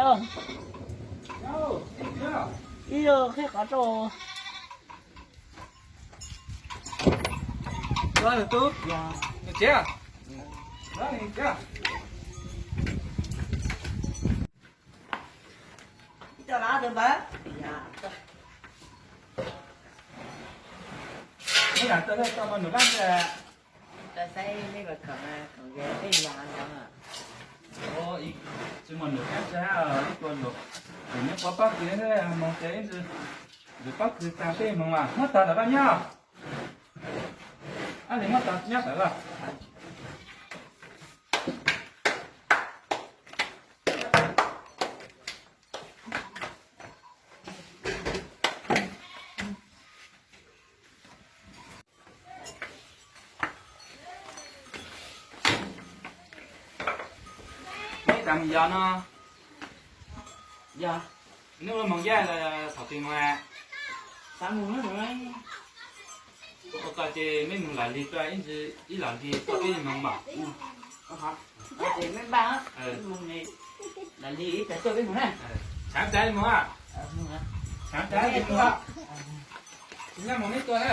Ib yog qhib qhov rau. Tsis muaj num kab tsa ib tua luam, ces neb qhuav pob kws moog ces ib ntsis pob kws tag peb moog mas muab tog tawm laj nyob. Ab, li muab tog nyob tawm laj. Neb tas moog yos no, yog neb ua moog yaj los thaum twg moog? Ua tau ces mej moog lam lig tuaj ib ntsis, ib lam lig tuaj peb moog mas. Ces mej npaj, lam lig ib tag tuaj peb moog na. Tshav tag moog, tshav tag moog. Tsis nyob moog neb tuaj na.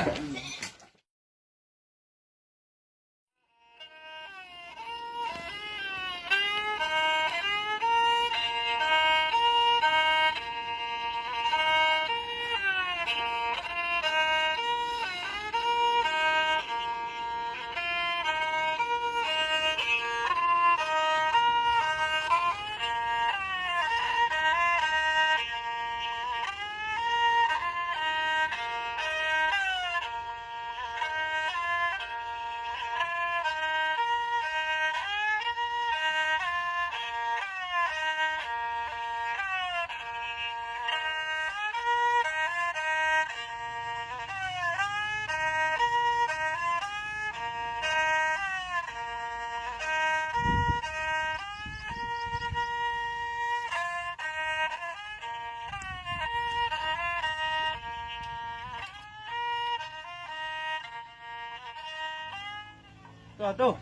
Tuaj, tuaj,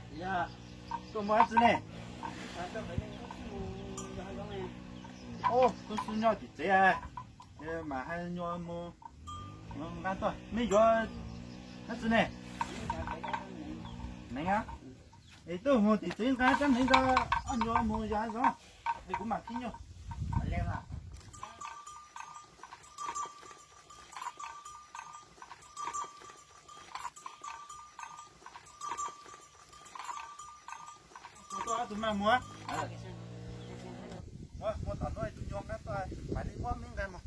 tuaj mus dab tsi ne? Tuaj xub nyob tim tsev, mam hais nyuam mus nqa tuaj. Meb yuav dab tsi ne? Neev a? Es tuaj mus tim tsev nqa rab hneev rau ob nyuam mus yos zov, es kuv mam khib nyuj. Mus tuaj ob tug maj mus. Mus tom no tus nyuam nqa tuaj, mam li muab meb nqa mus.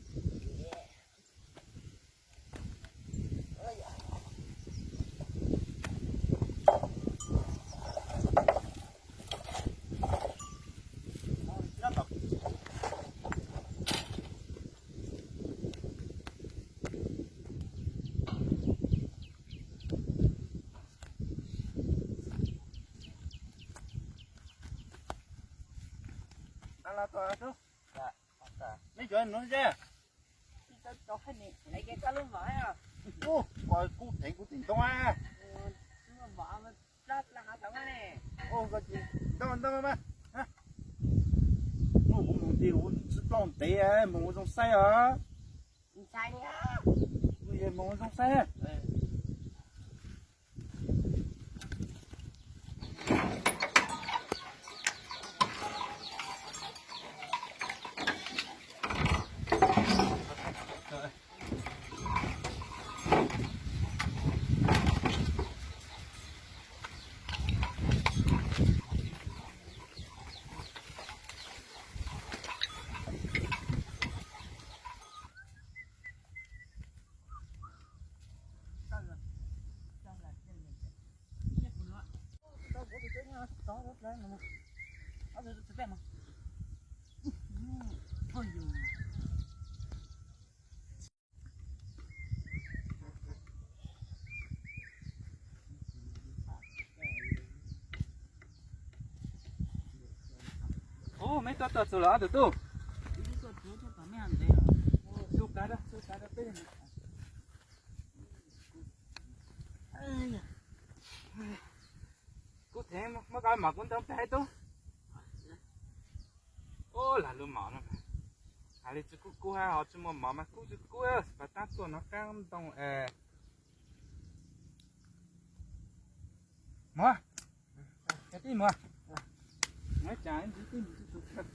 Meb cov nuav ze. Ub, kub theev kuv tim ntoo a. Ntoo, ntoo mas. Muaj kuv mus ti kuv tsi tau ntev, mus ua zoo saib os. Mus ua zoo saib. Ub, meb tuaj tuaj txug lawm ob tug tub. Txug kav, txug kav rau peb. Kub theev, muab koj mam kuv ntoo peg tub. Ua lag lub mov no, hais li tsis kub kub hab ho tsis muaj mov mas kub tsis kub, pas tab tuaj no qab ntoo es. Muag, cov tij muag, muag cas ntsis tij mus tsis tus kawg.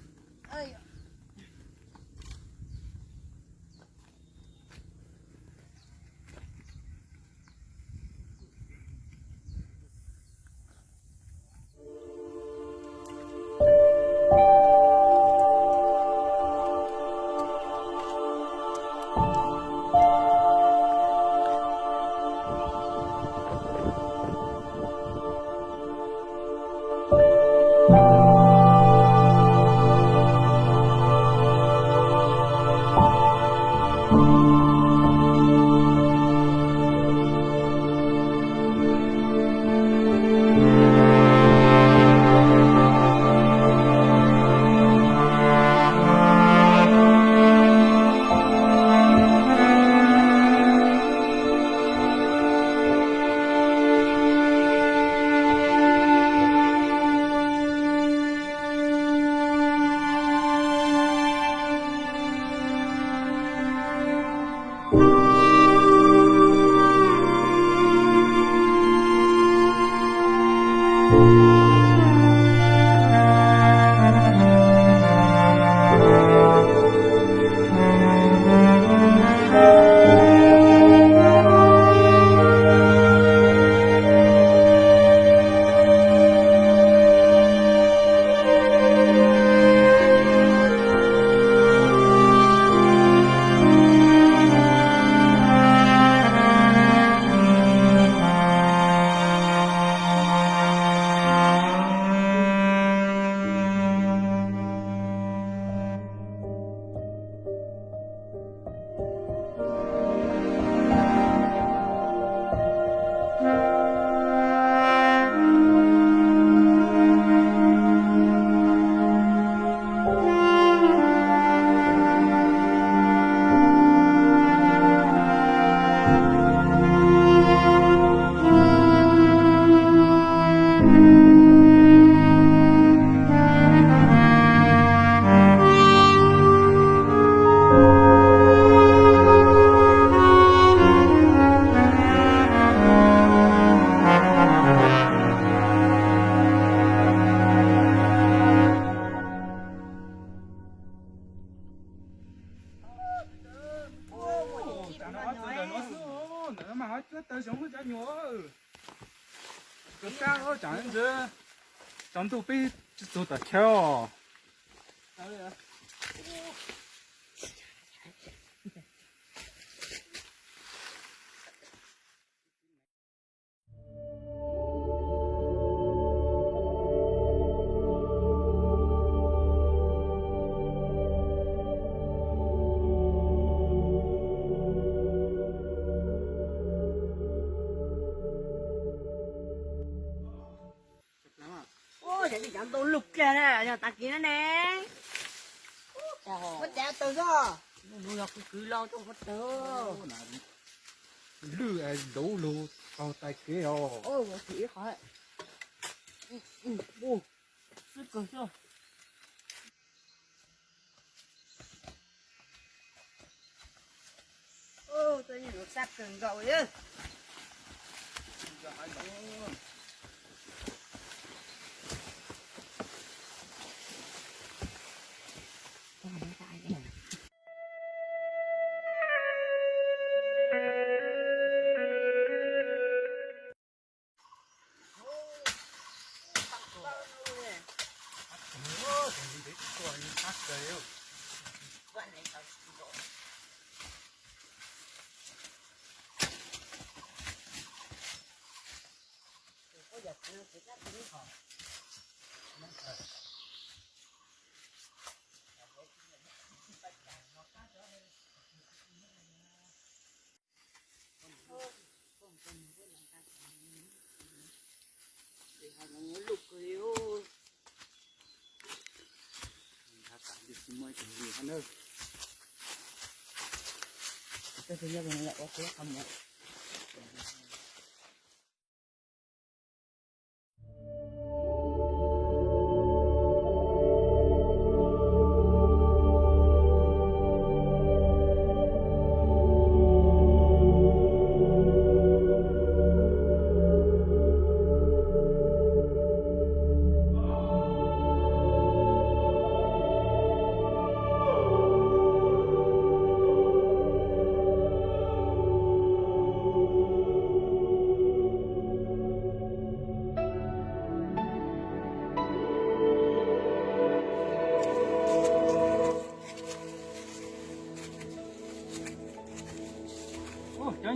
Tsam no ob txwv ntawm no xwb, ntawm no mas ho cuab taw zoov cov nyuam. Kawg kab tsam ntsis tsaus ntuj peb tsis txog tom chaw os. Ua, cov ntoo lug kiag na, yog tag kis na ne. Muab tsav tawg xwb. Yog kwv kwv los rau qhov tawg. Lwj es ntau lug taug tais kev os. Xwb kawg xwb. Ub, txoj nyuag no sab kawg nkaus li.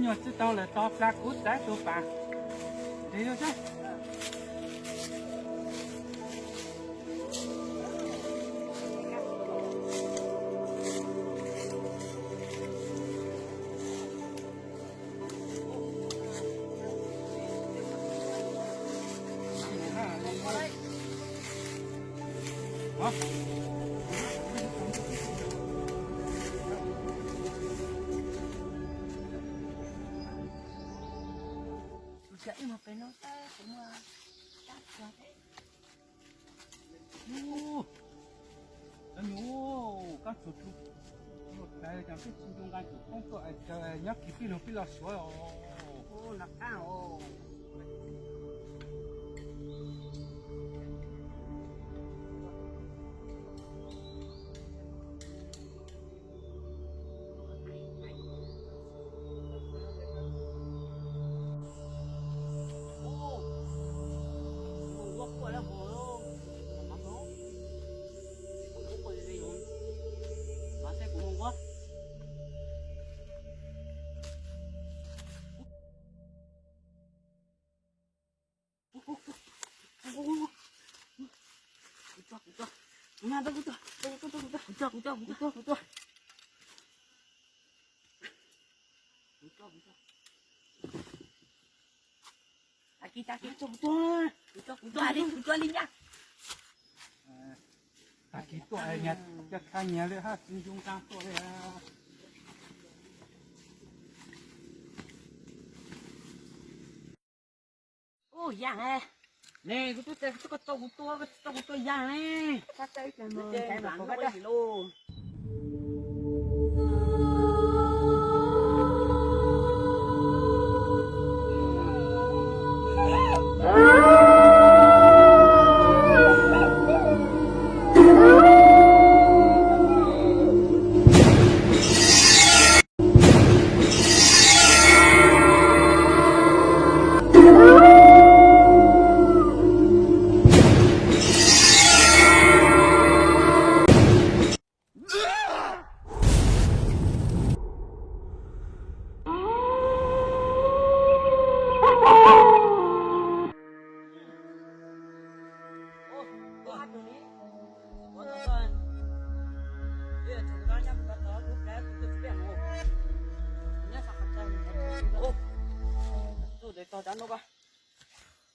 Nyuag tsis tau lawm, tos plas kuv txav tus pas. Nrhiav saib. Cov nyuam, koj tsuag tsuag, luag tais cas peb tsis nco nqa cov koob tuaj es nyob kis pij lug pij los suav os. Tag kis tuaj, cas kha nyias li hab, tsis nco nqa tuaj li. Ub, yaam ne, kuv twb tias koj txhob tau kuv tua, koj txhob tau kuv tua yaam ne.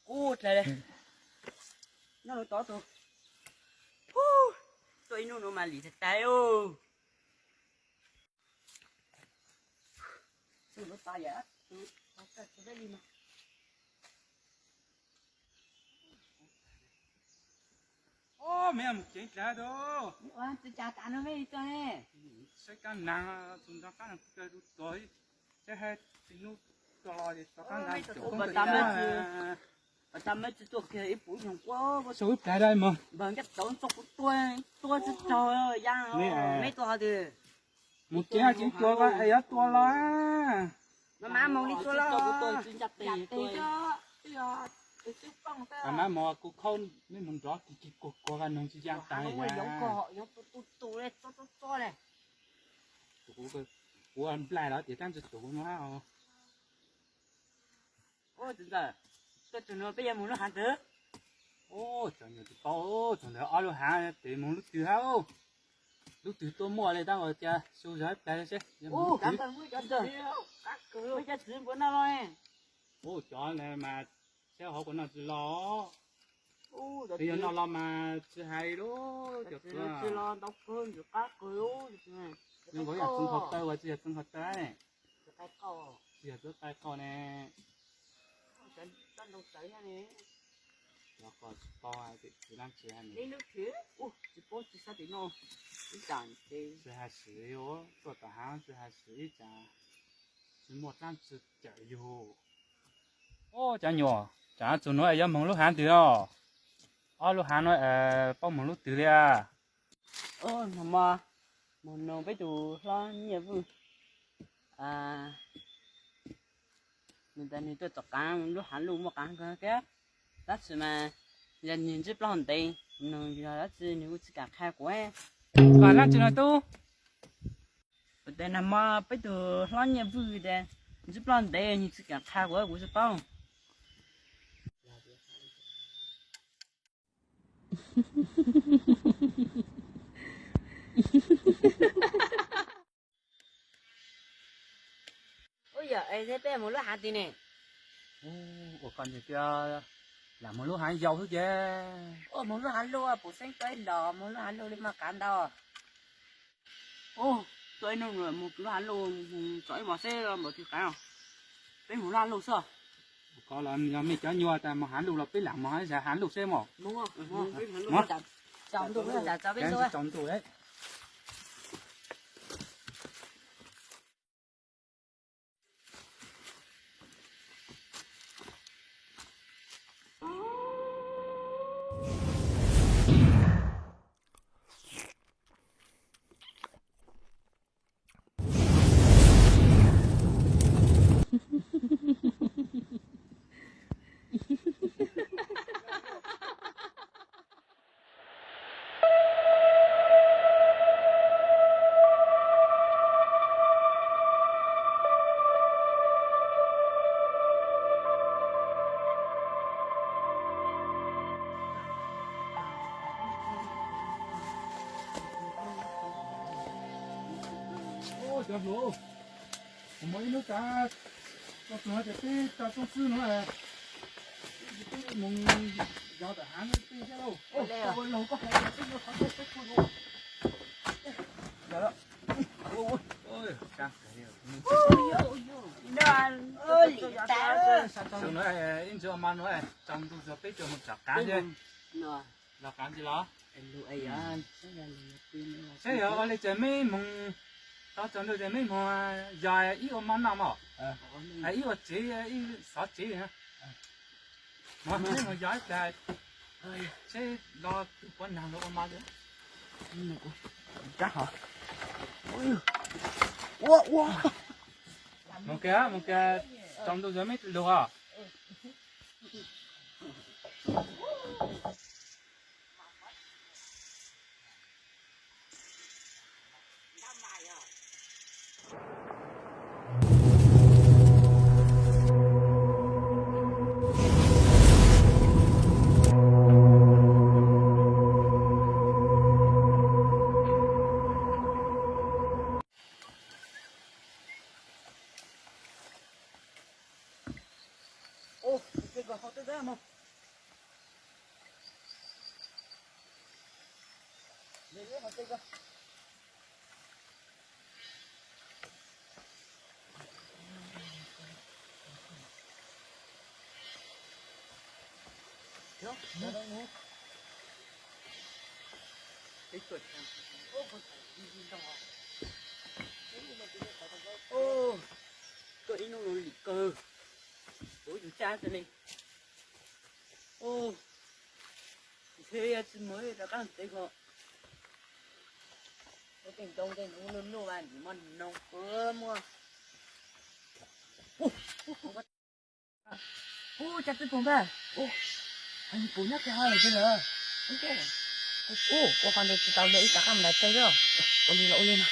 Kuv dlhau li, nyob lub tod tus, tuaj ib hnub no mas lim tag tas. Ob, me mus ceev dlav tus. Saib kab nag, tus nrog kab nag tus tuag, saib hais tsis hnub tuaj los rov kab nag. Sau ib pliag da mog. Mus ceev tsis tua, yuav tua los. Mam mus li tua los. Mam mus kuv khaub, mej mus nrov kis kis kuag kuag vaj noog tsis ya tas li. Kuv nplaig los tias tab ntsis tus no hab. Ub, txiv ntxawm, tuaj txug no peb yuav mus lub hav twg? Ub, cov nyuam tsis paub, txog ntawd ob lub hav, tes mus lub twg hab. Lub twg tuaj muaj li tab ua cas su zog ib plag seb. Ub, cov mas saib hauv puas noj tsis los. Yog noj los mas tsis hais lub cov nkaus yog txeev qhov taw uas tsis yog txeev qhov taw ne. Tsis yog txeev qhov taw ne. Tsis paub, tsis hais, tsis hais swm, tuaj tom hav tsis hais swm ib tsam tsis muaj dlaab tsi cawm yug. Ub, cov nyuam, tsam txug nuav yuav moog lub haav twg os? Ob lub haav nuav paub moog lub twg li a? Nag hmo moog noog peb tug hlob Nyiaj Vwj, nws tas nwg tuaj tom qaav lub haav luj muaj qaav kawg kiag, tab sis mas yog nwg ntsib plaub hau ntev, nws yog dlaab tsi nws kuj tsis kam qha kuv. Dlaab tsi no tub? Kuv tas nag hmo peb tug hlob Nyiaj Vwj tas Ntsib ploj ntev nws tsis kam qha kuv, kuv tsis paub. Ua yog es peb mus lub hav twg ne? Ua koj ntseeg tias lam mus lub hav yau xwb ces. Ua mus lub hav luj, puv xeeb tuaj ib los mus lub hav luj li mas qav ntau. Ua, tuaj ib hnub mus lub hav luj tsom ib hmos seb npaum twg qav. Peb mus lub hav luj xwb. Koj los yog mej cov nyuas tas mus hav luj los peb lam mus hav luj seb mog. Tsaus ntuj, tsaus ntuj. Cov hluas, kuv muaj ib lub kav, koj tsuas hais tias peb tau tsob xwb no, peb mus yos tom hav no peb thiab lauj. Ua laug koj hais tias peb yuav qhov txhua txhua txhua. Ib ntsis ua ma no, tsaus ntuj tsuas peb tsuas mus tsom qav ntse. Los qav ntse los. Saib yog ua li ces meb mus, tau tsaus ntuj ces meb mus yos ib ua mov noj mog, ib ua tsev, ib xov tsev. Meb mus yos ib plag, seb los puav nag los ua mov. Mus kiag, mus kiag, tsaus ntuj tsuas meb lug os. Tuaj ib hnub no lim kawg, kuv yus caj xwb ne. Ntshe yog tsis mus rov qab tsev ko. Tej ntoo tej ntoo luj luj vas ntsis moj noog kawg muaj. Ub, cas tsis pom npaj. Ub, pom nyob kiag hauv lawm. Ub, ua qhov ntawd tsis tau lawm, ib rov qab mus nram tsev os. Ua li los ua li no.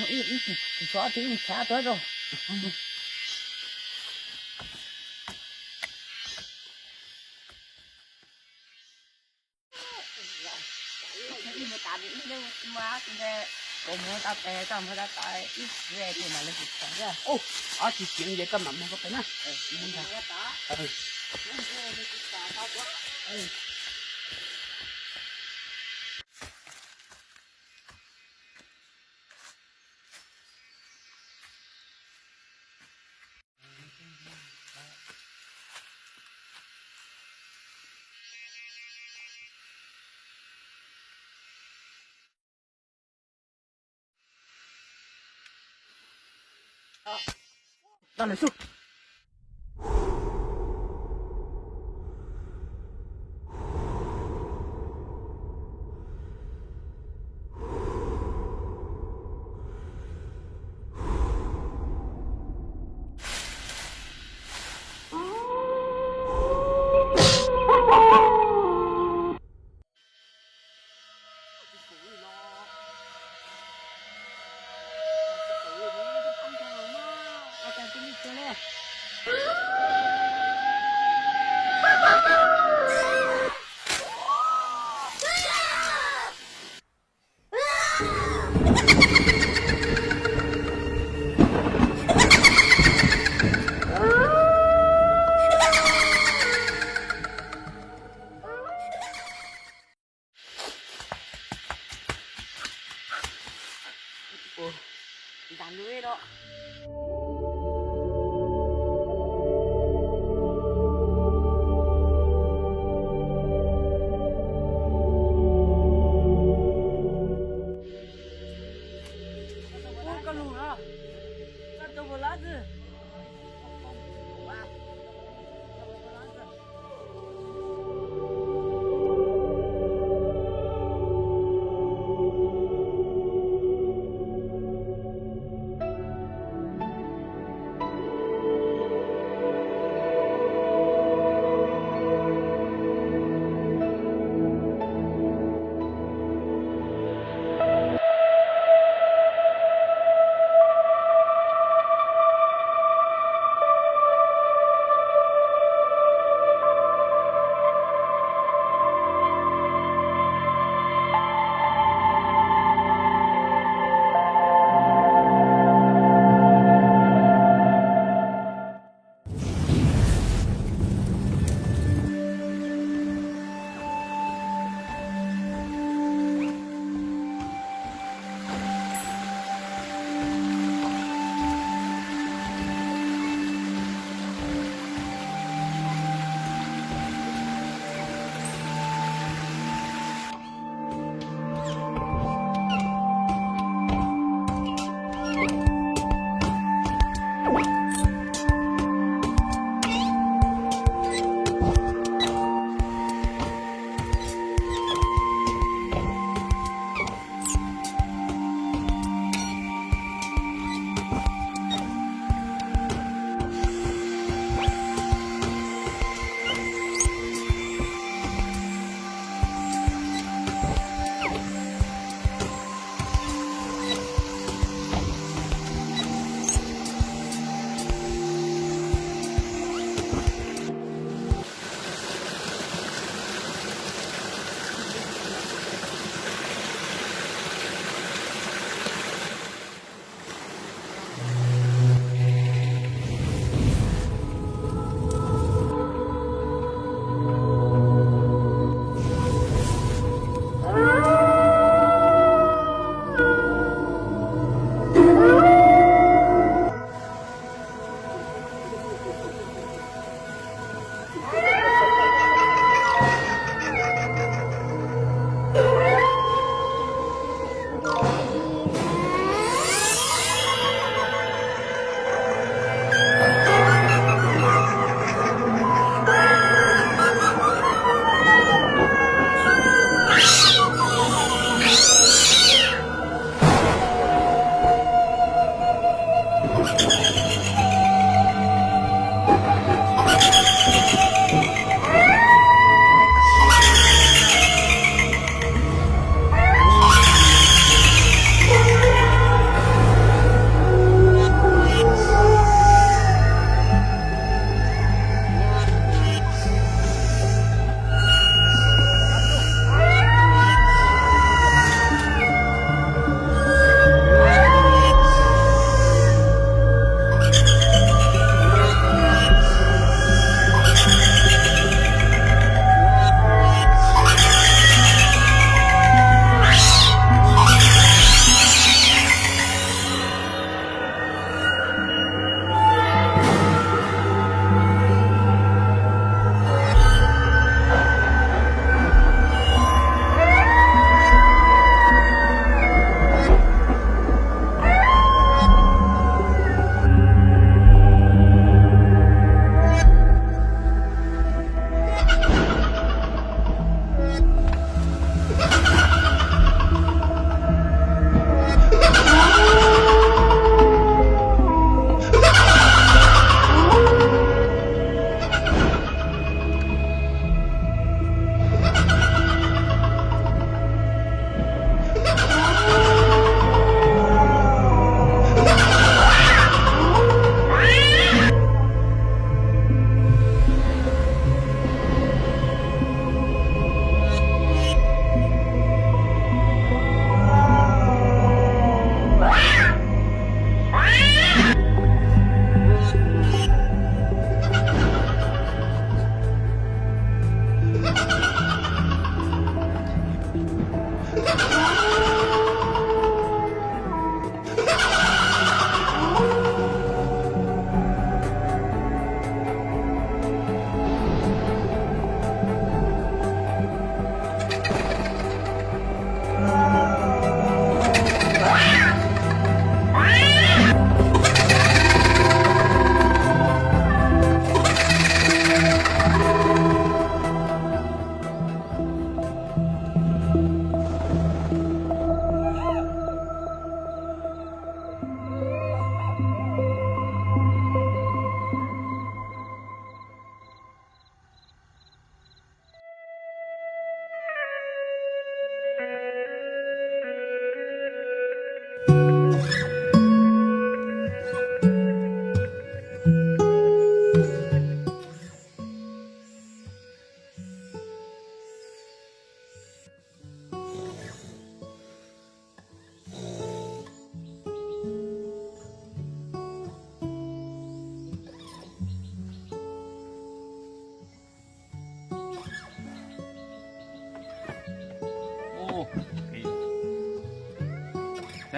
Ib, ib, tsis tshua ob tug ib tshav tuaj rau. Ib mus tas ib lub mus, kuv mus tau tes tau mus tau ib txhia tus mas lawv tsis txhawj. Ub, ob tsis txiav nce koj mam mus koj pem na. Tau lawm xwb. Lub no. Ub, koj lug no, koj rau puas lab xwb?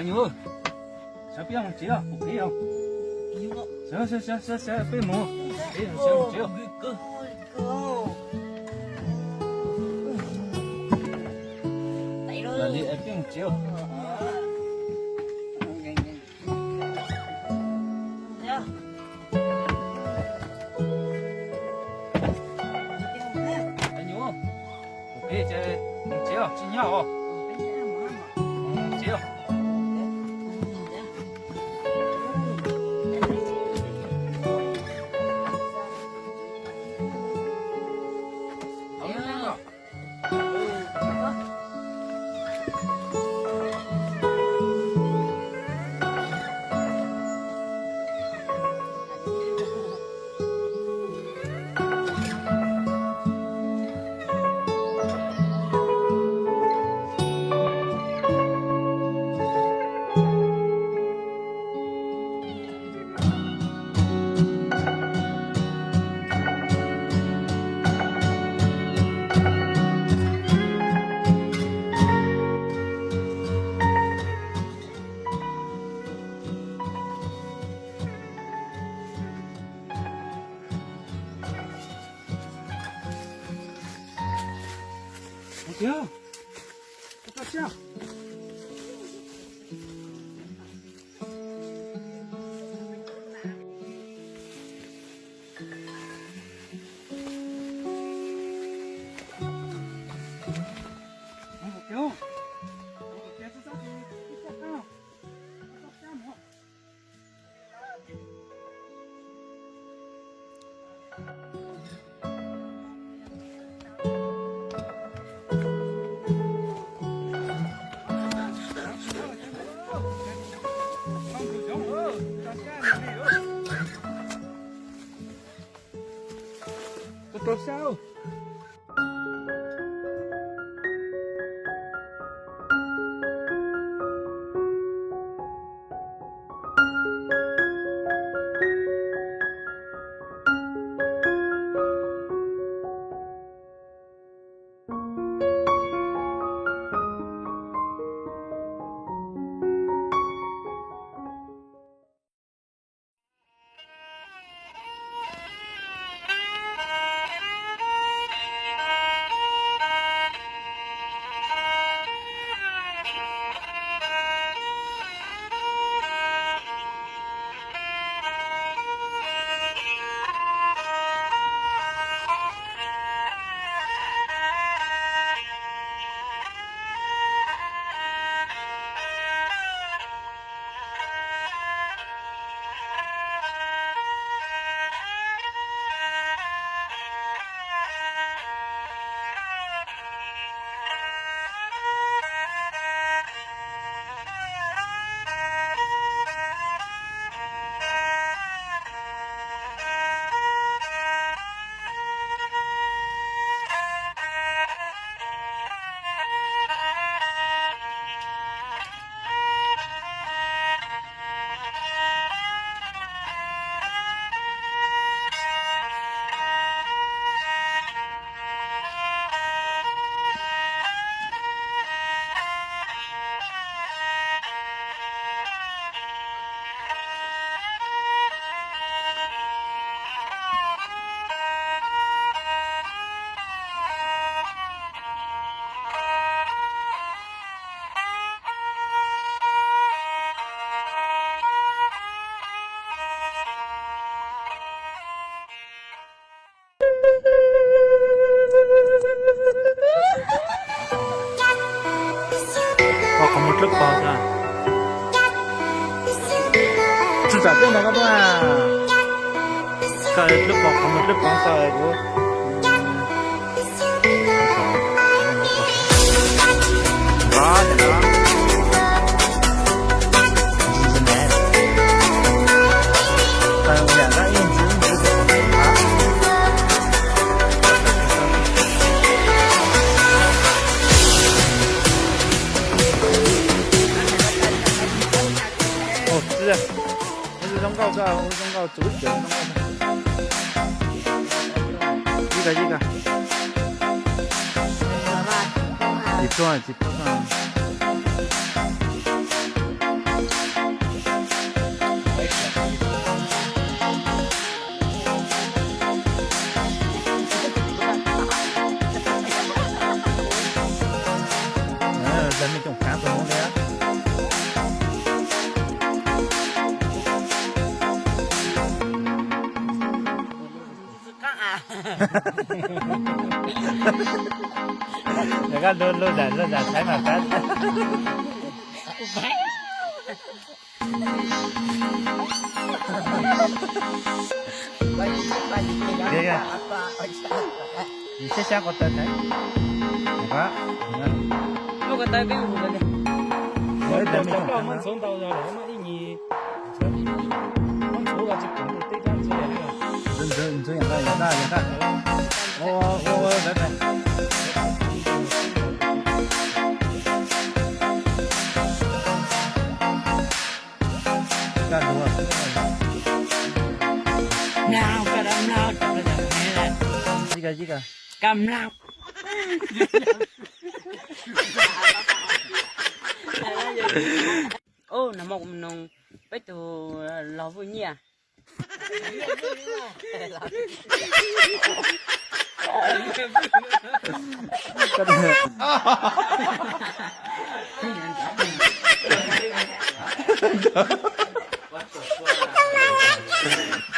Cov nyuj, sawv peb mus tsev os, kuv peb os. Sawv, sawv, sawv, sawv, sawv peb mus. Peb mus tsev os. Lam li peb mus tsev os. Cov nyuj, kuv peb ces mus tsev os, tsis nyob os. Mus tsev os. Hauv tiag, koj tso siab. Hauv tiag, hauv tiag, tso siab, tso siab. Koj rau siab. Ua qhov muag dlawb paug xwb. Tsis tsam tej ntawd koj tuaj, koj dlawb paug, qhov muag dlawb paug koj kuv. Zoo nkauj, txus ib cov zoo nkauj. Ib koj, ib koj. Tsis pluag, tsis pluag. Lawv me coom kaav tus no li. Lawv koj lub, lub zam, lub zam Thaib mas pab. Saib sab ko taw Thaib. Muab ko taw peb mus. Muab ntxuav ntau zog lawm, muab ib nyuag muab ntxuav los tsis pum tej kab ntxuav. Ntxuav, ntxuav yam nqaij, yam nqaij, yam nqaij. Ua, ua, ua, ua. Ib koj, ib koj. Nag hmo kuv mus noog peb tug los Vwj Nyiaj.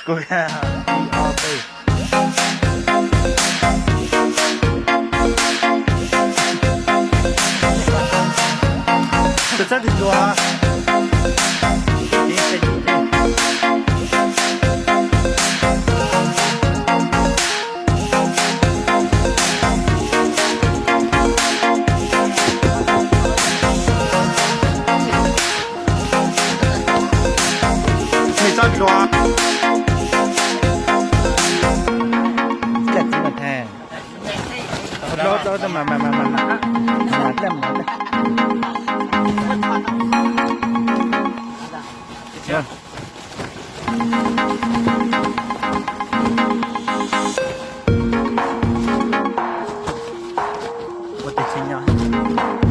Kuv ib ob peb. Tus txhab tis dua. Txhab tis dua. Caj txiv mas thas. Ua dlab, ua dlab, mas, mas, mas, mas, mas, mas, mas, mas. Ua tes tsis nyob.